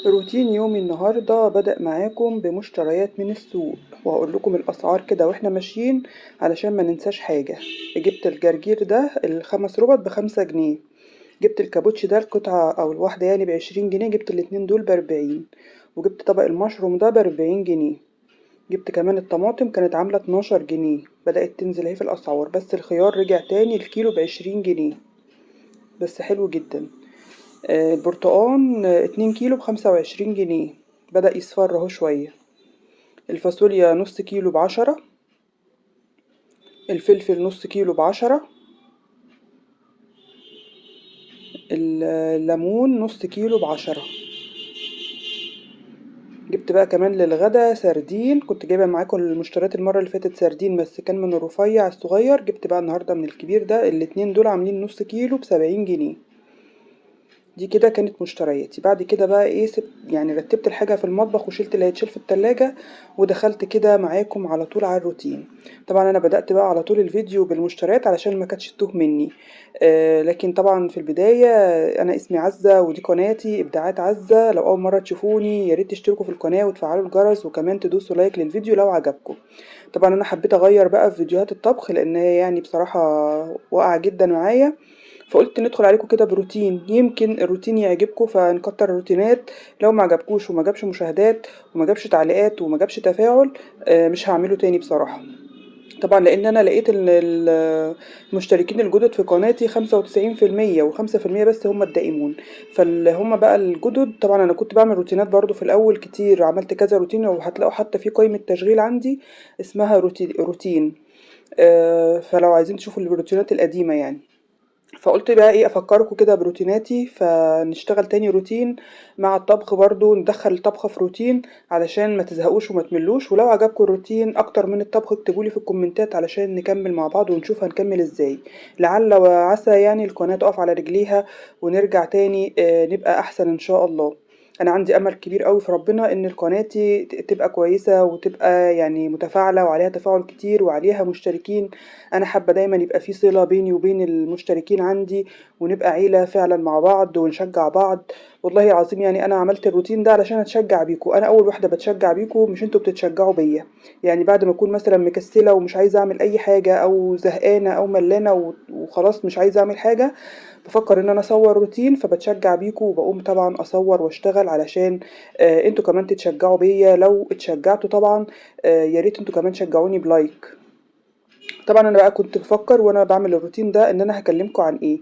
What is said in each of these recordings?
روتين يومي النهاردة بدأ معاكم بمشتريات من السوق، وهقول لكم الأسعار كده واحنا ماشيين علشان ما ننساش حاجة. جبت الجرجير ده الخمس ربط ب5 جنيه، جبت الكابوتشي ده القطعة أو الواحدة يعني ب20 جنيه، جبت الاتنين دول ب40، وجبت طبق المشروم ده ب40 جنيه. جبت كمان الطماطم كانت عاملة 12 جنيه، بدأت تنزل اهي في الأسعار. بس الخيار رجع تاني الكيلو ب20 جنيه، بس حلو جدا. البرتقان 2 كيلو ب25 جنيه، بدأ يصفر اهو شوية. الفاصوليا نص كيلو ب10، الفلفل نص كيلو ب10، الليمون نص كيلو ب10. جبت بقى كمان للغدا سردين، كنت جايبه معاكم المشتريات المرة اللي فاتت سردين بس كان من الرفيع الصغير، جبت بقى النهارده من الكبير ده. الاتنين دول عاملين نص كيلو ب70 جنيه. دي كده كانت مشترياتي. بعد كده بقى ايه، سبت يعني رتبت الحاجة في المطبخ وشلت اللي هيتشال في التلاجة، ودخلت كده معاكم على طول على الروتين. طبعا انا بدأت بقى على طول الفيديو بالمشتريات علشان ما كانتش تتوه مني، لكن طبعا في البداية انا اسمي عزة ودي قناتي ابداعات عزة. لو اول مرة تشوفوني يا ريت تشتركوا في القناة وتفعلوا الجرس، وكمان تدوسوا like للفيديو لو عجبكم. طبعا انا حبيت اغير بقى في فيديوهات الطبخ لان هي بصراحة واقعة جدا معايا، فقلت ندخل عليكم كده بروتين، يمكن الروتين يعجبكم فنكتر الروتينات. لو ما عجبكوش وما جابش مشاهدات وما جابش تعليقات وما جابش تفاعل، مش هعمله تاني بصراحة. طبعا لان انا لقيت ان المشتركين الجدد في قناتي خمسة وتسعين في المية وخمسة في المية بس هم الدائمون، فاللي هم بقى الجدد. طبعا انا كنت بعمل روتينات برضو في الاول كتير، عملت كذا روتين، وهتلاقوا حتى في قائمة تشغيل عندي اسمها روتين، فلو عايزين تشوفوا الروتينات القديمة يعني. فقلت بقى ايه، افكركم كده بروتيناتي، فنشتغل تاني روتين مع الطبخ برضو، ندخل الطبخ في روتين علشان ما تزهقوش وما تملوش. ولو عجبكم الروتين اكتر من الطبخ اكتبولي في الكومنتات علشان نكمل مع بعض ونشوف هنكمل ازاي، لعل وعسى القناة تقف على رجليها ونرجع تاني، نبقى احسن ان شاء الله. انا عندي امل كبير قوي في ربنا ان القناة تبقى كويسة وتبقى متفاعلة وعليها تفاعل كتير وعليها مشتركين. انا حابة دايما يبقى في صلة بيني وبين المشتركين عندي، ونبقى عيلة فعلا مع بعض ونشجع بعض. والله العظيم انا عملت الروتين ده علشان اتشجع بيكو، انا اول واحدة بتشجع بيكو، مش انتوا بتتشجعوا بيا. بعد ما اكون مثلا مكسلة ومش عايزة اعمل اي حاجة او زهقانة او ملانة وخلاص مش عايزة اعمل حاجة، بفكر ان انا اصور روتين، فبتشجع بيكو وبقوم طبعا اصور واشتغل علشان، انتوا كمان تتشجعوا بيا. لو اتشجعتوا طبعا، يا ريت انتوا كمان تشجعوني ب like. طبعا انا بقى كنت بفكر وانا بعمل الروتين ده ان انا هكلمكم عن ايه،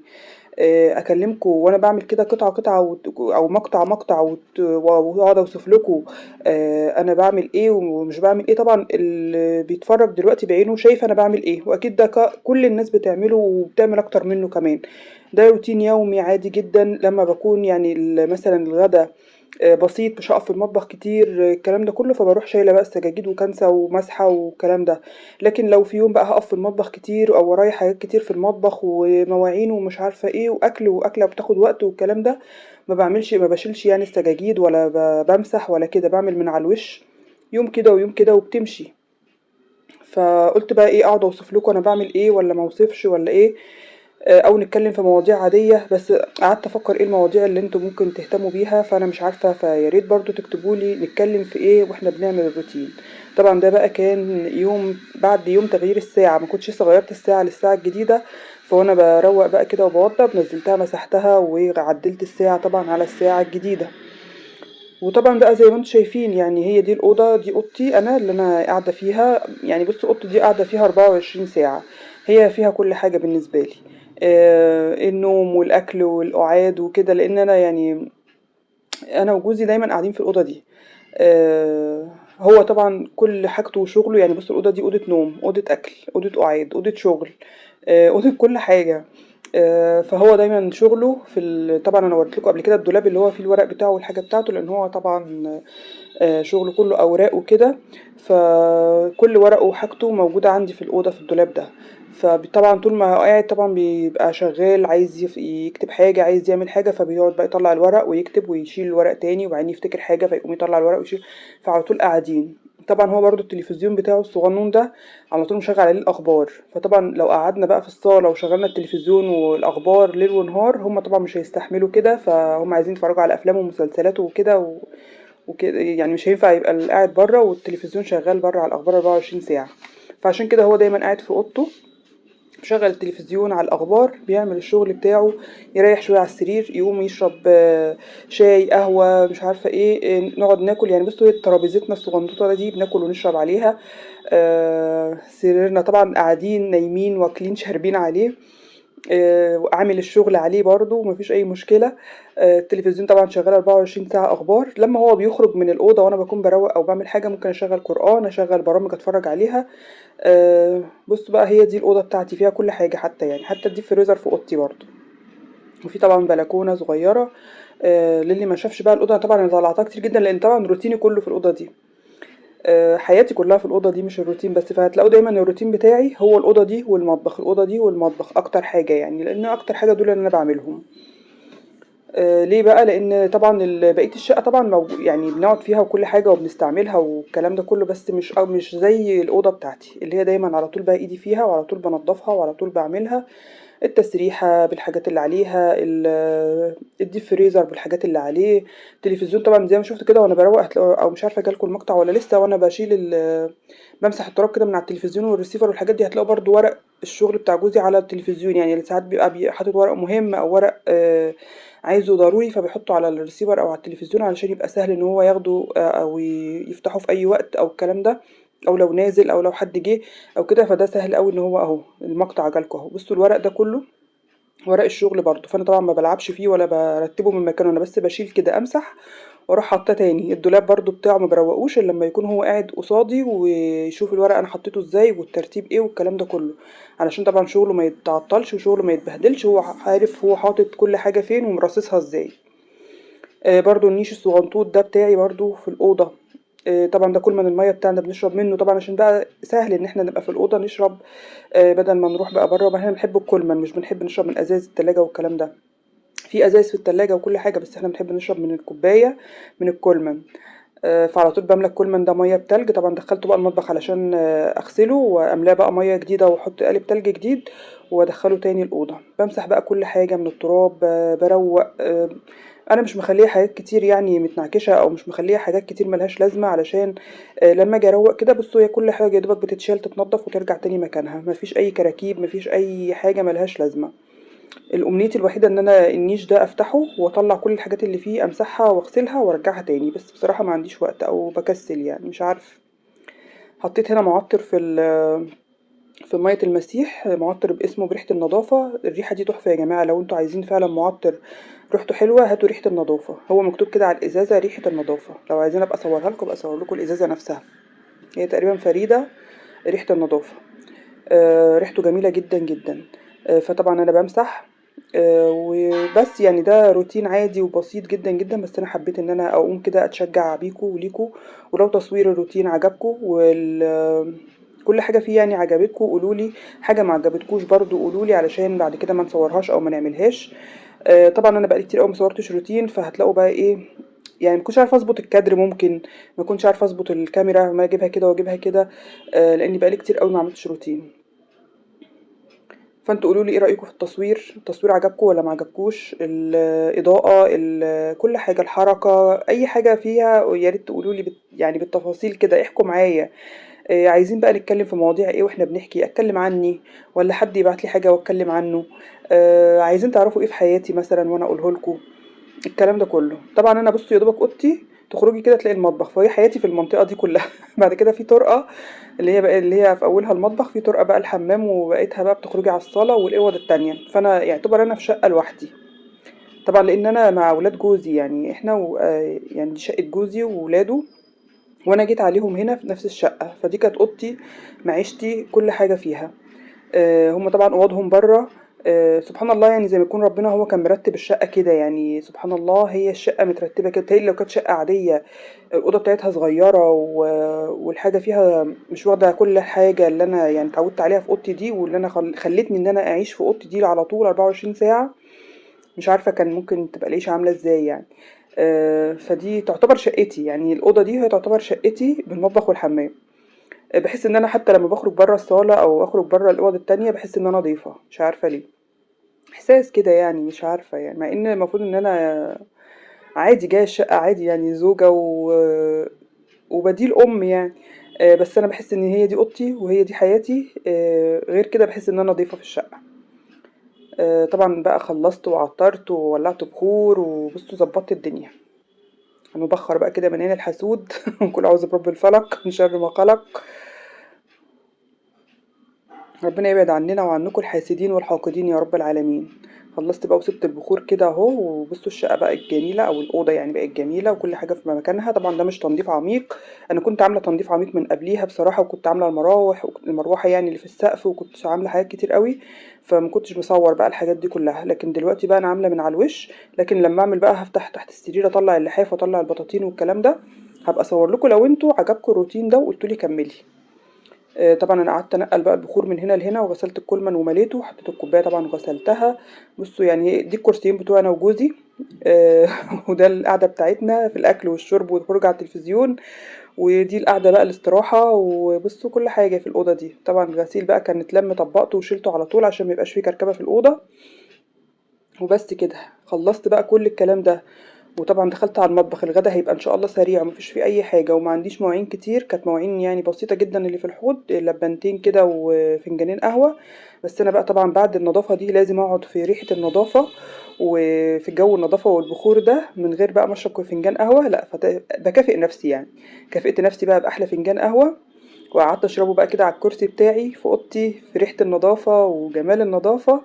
اكلمكم وانا بعمل كده قطعه قطعه او مقطع مقطع واقعد اوصف لكم، انا بعمل ايه ومش بعمل ايه. طبعا اللي بيتفرج دلوقتي بعينه شايف انا بعمل ايه، واكيد ده كل الناس بتعمله وبتعمل اكتر منه كمان. ده روتين يومي عادي جدا. لما بكون مثلا الغدا، بسيط، مش هقف في المطبخ كتير، الكلام ده كله، فبروح شايله بقى السجاجيد وكنسه ومسحه والكلام ده. لكن لو في يوم بقى هقف في المطبخ كتير او ورايا حاجات كتير في المطبخ ومواعين ومش عارفه ايه واكل واكله بتاخد وقت والكلام ده، ما بعملش، ما بشيلش السجاجيد ولا بمسح ولا كده، بعمل من على الوش يوم كده ويوم كده وبتمشي. فقلت بقى ايه، اقعد اوصف لكم انا بعمل ايه ولا ما اوصفش ولا ايه، او نتكلم في مواضيع عادية. بس قعدت افكر ايه المواضيع اللي انتوا ممكن تهتموا بيها، فانا مش عارفة، فيا ريت برضو تكتبوا لي نتكلم في ايه واحنا بنعمل الروتين. طبعا ده بقى كان يوم بعد يوم تغيير الساعة، ما كنتش لسه غيرت الساعة للساعة الجديدة، فوانا بروق بقى كده وبوضب نزلتها مسحتها وعدلت الساعة طبعا على الساعة الجديدة. وطبعا بقى زي ما انتم شايفين هي دي الأوضة، دي أوضتي أنا اللي أنا قاعدة فيها. بصوا أوضتي دي قاعدة فيها 24 ساعة، هي فيها كل حاجة بالنسبة لي، النوم والأكل والقعاد وكده، لأن أنا وجوزي دايما قاعدين في الأوضة دي. هو طبعا كل حاجته وشغله، بصوا الأوضة دي أوضة نوم، أوضة أكل، أوضة قعاد، أوضة شغل، أوضة كل حاجة. فهو دايما شغله في طبعا انا وريت لكم قبل كده الدولاب اللي هو فيه الورق بتاعه والحاجه بتاعته، لان هو طبعا، شغله كله اوراق وكده، فكل ورقه وحاجته موجوده عندي في الاوضه في الدولاب ده. فطبعا طول ما هو قاعد طبعا بيبقى شغال، عايز يكتب حاجه، عايز يعمل حاجه، فبيقعد بقى يطلع الورق ويكتب ويشيل الورق تاني، وبعدين يفتكر حاجه فيقوم يطلع الورق ويشيل، فعلى طول قاعدين. طبعا هو برضو التلفزيون بتاعه الصغنون ده على طول مشغل عليه الاخبار، فطبعا لو قعدنا بقى في الصاله وشغلنا التلفزيون والاخبار ليل ونهار هم طبعا مش هيستحملوا كده، فهم عايزين يتفرجوا على افلام ومسلسلات وكده وكده، يعني مش هينفع يبقى قاعد بره والتلفزيون شغال بره على الاخبار 24 ساعة. فعشان كده هو دايما قاعد في اوضته مشغل التلفزيون على الاخبار، بيعمل الشغل بتاعه، يريح شوية على السرير، يقوم يشرب شاي قهوة مش عارفه ايه، نقعد ناكل. يعني بصوا هي ترابيزتنا الصغنطوطه دي بناكل ونشرب عليها، سريرنا طبعا قاعدين نايمين واكلين شاربين عليه، وعامل الشغل عليه برضو مفيش اي مشكلة. التلفزيون طبعا شغال 24 ساعة اخبار. لما هو بيخرج من الاوضة وانا بكون بروق او بعمل حاجة ممكن اشغل قران، اشغل برامج اتفرج عليها. بصوا بقى هي دي الاوضة بتاعتي، فيها كل حاجة، حتى يعني حتى ال deep freezer في اوضتي برضو، وفي طبعا بلكونة صغيرة. للي ما شافش بقى الاوضة، طبعا انا طلعتها كتير جدا لان طبعا روتيني كله في الاوضة دي، حياتي كلها في الاوضة دي، مش الروتين بس. فهتلاقوا دايما الروتين بتاعي هو الاوضة دي والمطبخ، الاوضة دي والمطبخ اكتر حاجة، يعني لان اكتر حاجة دول اللي انا بعملهم. ليه بقى؟ لان طبعا بقية الشقة طبعا يعني بنقعد فيها وكل حاجة وبنستعملها والكلام ده كله، بس مش زي الاوضة بتاعتي اللي هي دايما على طول بقى ايدي فيها، وعلى طول بنضفها، وعلى طول بعملها، التسريحه بالحاجات اللي عليها، ال deep freezer بالحاجات اللي عليه، التلفزيون طبعا زي ما شفت كده وانا بروق هتلاقوا، او مش عارفه جالكم المقطع ولا لسه، وانا بشيل بمسح التراب كده من على التلفزيون والريسيفر والحاجات دي، هتلاقوا برضو ورق الشغل بتاع جوزي على التلفزيون. يعني ساعات بيبقى حاطط ورق مهم او ورق عايزه ضروري، فبيحطه على الريسيفر او على التلفزيون علشان يبقى سهل ان هو ياخده او يفتحه في اي وقت او الكلام ده، او لو نازل او لو حد جه او كده، فده سهل قوي ان هو اهو المقطع جالكوا اهو. بصوا الورق ده كله ورق الشغل برضو، فانا طبعا ما بلعبش فيه ولا برتبة من مكانه، انا بس بشيل كده امسح واروح حاطاه تاني. الدولاب برضو بتاعه ما بروقوش الا لما يكون هو قاعد قصادي ويشوف الورق انا حطيته ازاي والترتيب ايه والكلام ده كله، علشان طبعا شغله ما يتعطلش وشغله ما يتبهدلش، هو عارف هو حاطط كل حاجة فين ومرصصها ازاي. برضو النيش الصغنطوط ده بتاعي برضو في الاوضة، طبعا ده كل من المية بتاعنا بنشرب منه طبعا، عشان بقى سهل ان احنا نبقى في الاوضة نشرب بدل ما نروح بقى بره. احنا بنحب الكولمان، مش بنحب نشرب من ازاز التلاجة والكلام ده، في ازاز في التلاجة وكل حاجة، بس احنا بنحب نشرب من الكوباية من الكولمان. فعلى طول بملى الكولمان ده مية بتلج. طبعا دخلته بقى المطبخ علشان اغسله واملاه بقى مية جديدة واحط قالب تلج جديد وادخله تاني الاوضة. بمسح بقى كل حاجة من التراب، بروق. انا مش مخليه حاجات كتير يعني متنعكشه، او مش مخليه حاجات كتير ملهاش لازمه، علشان لما اجي اروق كده بصوا هي كل حاجة يا دوبك بتتشال تتنضف وترجع تاني مكانها، مفيش اي كراكيب، مفيش اي حاجة ملهاش لازمه. الامنية الوحيدة ان انا النيش ده افتحه واطلع كل الحاجات اللي فيه، امسحها واغسلها وارجعها تاني، بس بصراحة ما عنديش وقت او بكسل يعني مش عارف. حطيت هنا معطر في مية المسيح، معطر باسمه بريحه النظافة، الريحة دي تحفة يا جماعة. لو انتوا عايزين فعلا معطر ريحته حلوة هاتوا ريحه النظافة، هو مكتوب كده على الازازه ريحه النظافة. لو عايزين ابقى اصورها لكم ابقى اصور لكم الازازه نفسها، هي تقريبا فريدة ريحه النظافة، ريحته جميلة جدا جدا. فطبعا انا بمسح وبس، يعني ده روتين عادي وبسيط جدا جدا، بس انا حبيت ان انا اقوم كده اتشجع بيكو وليكو، ولو تصوير الروتين عجبكو كل حاجة فيه يعني عجبتكو قولولي، حاجة ما عجبتكوش برضو قولولي علشان بعد كده ما نصورهاش او ما نعملهاش. طبعا انا بقالي كتير قوي ما صورتش روتين، فهتلاقوا بقى ايه يعني ما كنتش عارفه اظبط الكادر، ممكن ما كنتش عارفه اظبط الكاميرا، ما اجيبها كده واجيبها كده، لاني بقالي كتير قوي ما عملتش روتين. فانتوا قولوا لي ايه رايكم في التصوير، التصوير عجبكم ولا ما عجبكوش، الاضاءة، كل حاجة، الحركة، اي حاجة فيها يا ريت تقولوا لي يعني بالتفاصيل كده، احكوا معايا. عايزين بقى نتكلم في مواضيع ايه واحنا بنحكي، اتكلم عني ولا حد يبعت لي حاجة واتكلم عنه، عايزين تعرفوا ايه في حياتي مثلا وانا اقوله لكم، الكلام ده كله. طبعا انا بصوا يا دوبك اوضتي تخرجي كده تلاقي المطبخ، فهي حياتي في المنطقة دي كلها. بعد كده في طرقه اللي هي بقى اللي هي في اولها المطبخ، في طرقه بقى الحمام، وبقيتها بقى بتخرجي على الصاله والاوض التانية. فانا يعتبر انا في شقه لوحدي طبعا، لان انا مع اولاد جوزي، يعني احنا يعني دي شقه جوزي وولاده، وانا جيت عليهم هنا في نفس الشقة، فدي كانت اوضتي معيشتي كل حاجة فيها. هم طبعا اوضهم بره. سبحان الله، يعني زي ما يكون ربنا هو كان مرتب الشقة كده، يعني سبحان الله هي الشقة مترتبة كده. تهيألي لو كانت شقه عادية الاوضة بتاعتها صغيرة والحاجة فيها مش واخده كل حاجة اللي انا يعني اتعودت عليها في اوضتي دي، واللي انا خلتني ان انا اعيش في اوضتي دي على طول 24 ساعة، مش عارفه كان ممكن تبقى العيشة عامله ازاي يعني. فدي تعتبر شقتي، يعني الأوضة دي هي تعتبر شقتي بالمطبخ والحمام. بحس إن أنا حتى لما بخرج برا الصالة أو أخرج برا الأوض التانية بحس إن أنا ضيفة، مش عارفة ليه، إحساس كده يعني، مش عارفة يعني، مع إن المفروض إن أنا عادي جاية الشقة عادي يعني، زوجة وبديل أم يعني، بس أنا بحس إن هي دي أوضتي وهي دي حياتي، غير كده بحس إن أنا ضيفة في الشقة. طبعا بقى خلصت وعطرت وولعت بخور، وبصوا ظبطت الدنيا. هنبخر بقى كده من عين الحسود وكل أعوذ برب الفلق من شر ما خلق. ربنا يبعد عننا وعنكم الحاسدين والحاقدين يا رب العالمين. خلصت بقى وسبت البخور كده اهو، وبصوا الشقة بقت جميلة، او الاوضة يعني بقت جميلة، وكل حاجة في مكانها. طبعا ده مش تنظيف عميق، انا كنت عامله تنظيف عميق من قبليها بصراحة، وكنت عامله المراوح، المروحة يعني اللي في السقف، وكنت عامله حاجات كتير قوي، فما كنتش بصور بقى الحاجات دي كلها. لكن دلوقتي بقى انا عامله من على الوش، لكن لما اعمل بقى هفتح تحت السرير اطلع اللحاف واطلع البطاطين والكلام ده، هبقى اصور لكم لو انتوا عجبكم الروتين ده وقلتوا لي كملي. طبعا انا قعدت انقل بقى البخور من هنا لهنا، وغسلت الكولمن ومليته، وحطيت الكوباية طبعا وغسلتها. بصوا يعني دي الكرسيين بتوعي انا وجوزي، وده القعدة بتاعتنا في الاكل والشرب والفرجه على التلفزيون، ودي القعدة بقى الاستراحة. وبصوا كل حاجة في الاوضة دي. طبعا الغسيل بقى كان اتلم، طبقته وشيلته على طول عشان ما يبقاش فيه كركبه في الاوضة. وبس كده خلصت بقى كل الكلام ده. وطبعا دخلت على المطبخ، الغدا هيبقى ان شاء الله سريع ومفيش فيه اي حاجة، وما عنديش مواعين كتير، كانت مواعين يعني بسيطة جدا اللي في الحوض، لبنتين كده وفنجانين قهوة. بس انا بقى طبعا بعد النظافة دي لازم اقعد في ريحه النظافة وفي جو النظافة والبخور ده، من غير بقى ما اشرب فنجان قهوة، لا، بكافئ نفسي يعني. كافئت نفسي بقى باحلى فنجان قهوة، وقعدت اشربه بقى كده على الكرسي بتاعي في اوضتي في ريحه النظافة وجمال النظافة.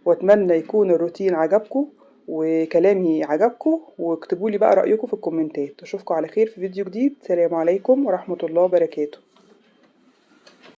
واتمنى يكون الروتين عجبكم وكلامي عجبكم، واكتبوا لي بقى رأيكم في الكومنتات. اشوفكم على خير في فيديو جديد. سلام عليكم ورحمة الله وبركاته.